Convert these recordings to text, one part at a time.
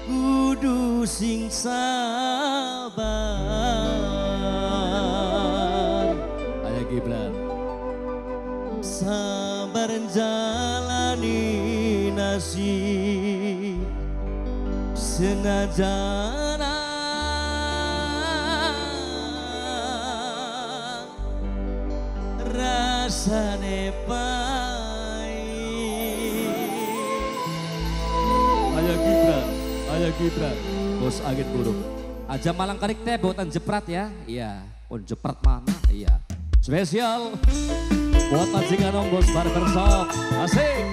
kudu sing sabar. Ayah Gibran, sabar jalani nasib senajan rasane pahit. Ayah Gibran, Ayah Gibran, bos angin buruk. Aja malang karik teh buatan jeprat ya. Iya, pun jeprat mana? Iya. Spesial buat majikan om bos barbershop. Asik.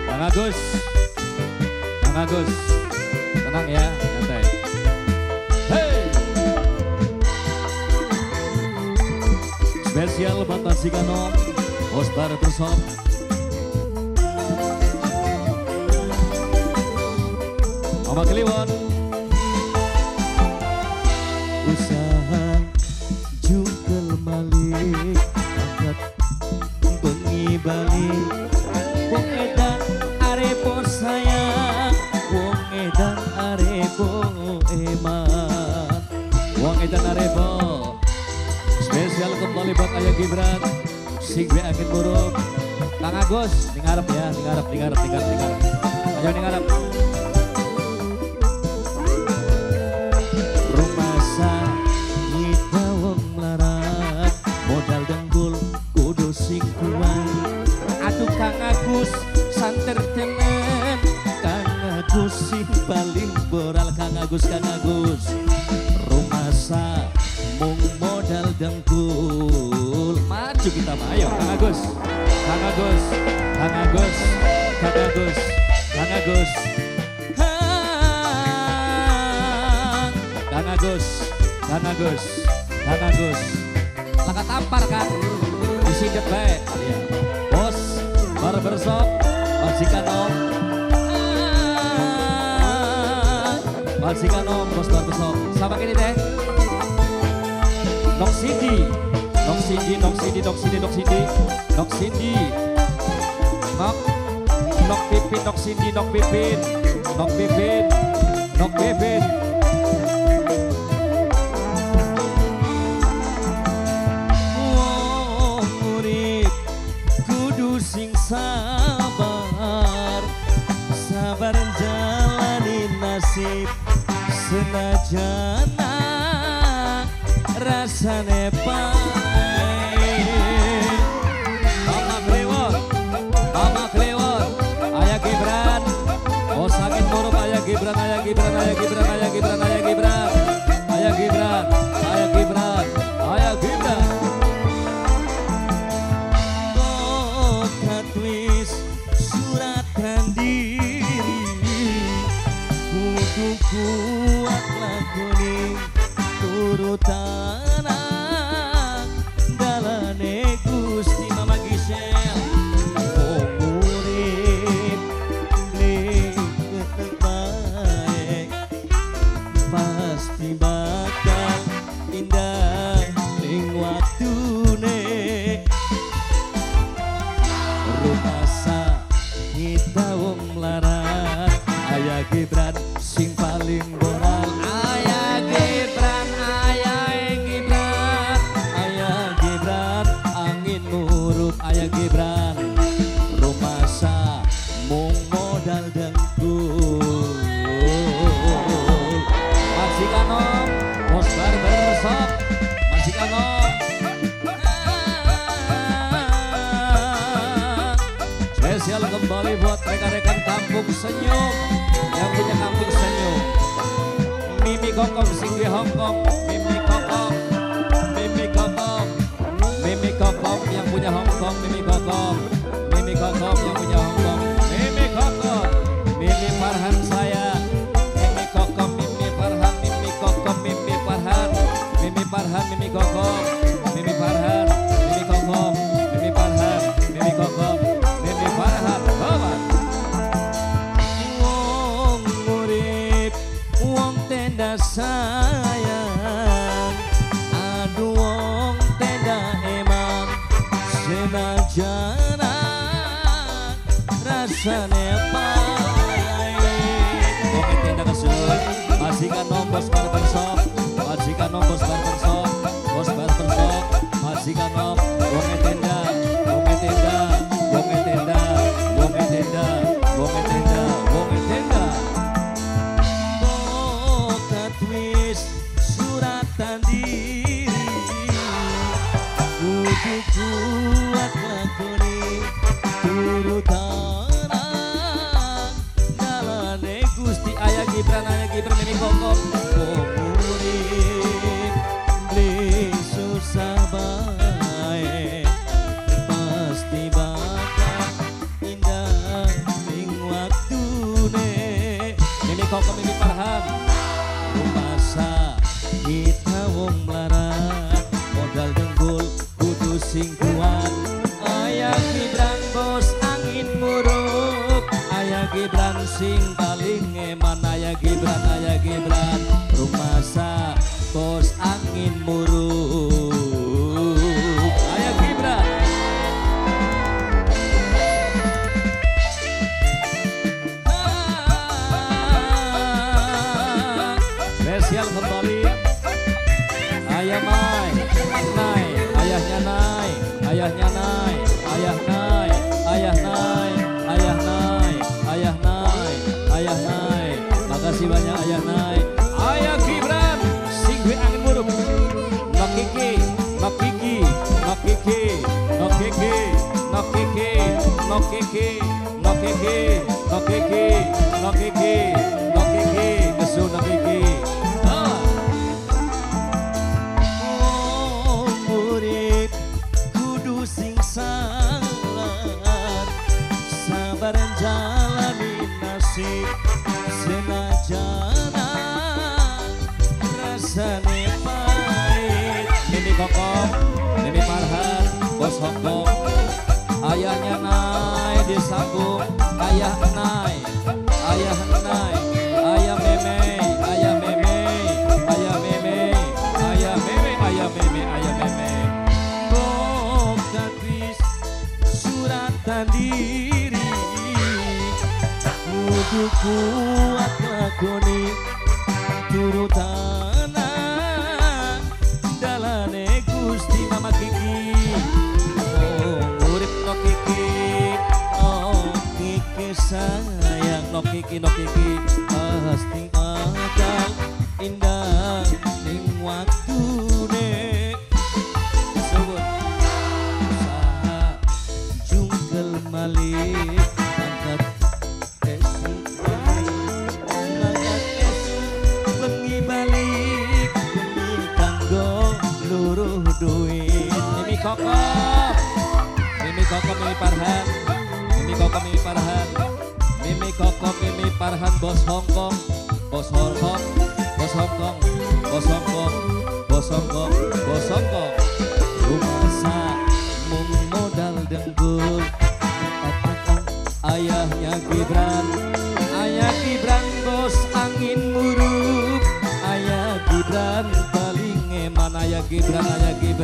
Kang Agus, Kang Agus, tenang ya, nyantai. Hey. Spesial buat majikan om bos barbershop. Mama Kliwon. Usaha jungkel malik angkat bengi balik. Wong edan arepo sayang, wong edan arepo eman, wong edan arepo. Spesial kembali buat Ayah Gibran, sing be angin buruk. Kang Agus, ning ngarep ya, ning ngarep, ning ngarep, ning ngarep, ning ngarep. Ayo ning ngarep. Rumasa kita wong melarat, modal dengkul kudu sing kuat. Aduh Kang Agus, santer temen. Kang Agus sing paling boral, Kang Agus, Kang Agus. Rumasa mung modal dengkul. Maju kita mah, ayo Kang Agus, Kang Agus, Kang Agus, Kang Agus, Kang Agus. Kang Agus, Kang Agus, Kang Agus. Laka tampar kan, disindet baik. Iya. Bos barbershop, majikan om. Majikan om, bos barbershop. Sama gini deh. Nok Cindy, Nok Cindy, Nok Cindy, Nok Cindy, Nok Cindy, Nok Cindy, Nok, Nok Pipin, Nok Cindy, Nok Pipin, Nok Pipin, Nok Pipin. Wong urip kudu sing sabar, sabar jalani nasib senajan rasane pahit. Mama Kliwon, Mama Kliwon, Ayah Gibran, bos angin buruk, Ayah Gibran, Ayah Gibran, Ayah Gibran, Ayah Gibran, Ayah Gibran, Ayah Gibran, Ayah Gibran, Ayah Gibran. Bokat wis suratan diri, kudu kuat lakoni turutan dalane Gusti. Mama Gisel, wong urip ning baik pasti bakal indah ning waktune. Rumasa kita wong melarat, Ayah Gibran sing paling boral. Ayah Gibran, Ayah Gibran, Ayah Gibran, angin murup Ayah Gibran. Rumasa mung modal dengkul. Majikan om, bos barbershop, majikan om. Spesial kembali buat rekan-rekan Kampung Senyum, yang punya Kampung Senyum. Mimi Kokom sing di Hongkong, Mimi Kokom, Mimi Kokom, Mimi Kokom yang punya Hongkong, Mimi Kokom, Mimi Kokom yang punya Hongkong, Mimi Kokom, Mimi Farhan saya, Mimi Kokom, Mimi Farhan, Mimi Kokom, Mimi Farhan, Mimi Farhan, Mimi Kokom, Mimi Farhan, Mimi Kokom, Mimi Farhan, Mimi Kokom, Mimi Farhan. Bawa. Wong urip, wong tenda sayang, aduh wong tenda emang, senajan rasane pahit. Wong tenda kesun majikan nom bos barber shop, majikan nom bos barber shop, bos barber shop, majikan nom wong tenda, wong tenda, wong tenda, wong tenda, wong tenda, wong tenda. Bokat wis suratan diri kudu kuat lakoni turutan dalane Gusti. Ayah Gibran, ayah Gibran Mimi Kokom. Wong urip beli susah bae pasti bakal indah ning waktune. Mimi Kokom, Mimi Farhan. Rumasa kita wong melarat modal dengkul kudu sing kuat. Ayah Gibran bos angin muruk, ayah Gibran sing paling eman, ayah Gibran, ayah Gibran rumasa bos angin muruk, ayah Gibran. Spesial kembali ayah Mai, Nai, ayahnya Nai, ayahnya Nai, ayah Nai, ayah Nai, ayah Nai, ayah Nai, ayah Nai. Makasih banyak ayah Nai. Ayah Gibran, sing gue angin muruk. Nok Kiki, nok Kiki, nok Kiki, nok Kiki, nok Kiki, nok Kiki, nok Kiki, nok Kiki, nok Kiki, nok Kiki, kesu nok Kiki. Wong urip kudu sing sabar, sabar jalani nasib senajan rasane pahit. Mimi Kokom, Mimi Farhan, bos Hongkong, ayahnya Nai disambung, ayah Nai, ayah Nai, ayah Meme, ayah Meme, ayah Meme, ayah Meme, ayah Meme, ayah Meme. Bokat wis suratan diri kudu kuat lakoni turutan dalane Gusti. Mama Kiki, oh urip no Kiki, oh Kiki sayang, no Kiki, no Kiki pasti bakal indah ning waktune. Suwun usaha jungkel malik angkat esuk angkat esuk bengi balik demi kanggo luruh duit. Mimi Kokom, Mimi Kokom, Mimi Farhan, Mimi Kokom, Mimi Farhan, Mimi Kokom, Mimi Farhan bos Hongkong, bos Hongkong, bos Hongkong, bos Hongkong, bos Hongkong, bos Hongkong. Rumasa mung modal dengkul ayahnya Gibran, ayah Gibran bos angin muruk, ayah Gibran paling eman, ayah Gibran, ayah Gibran.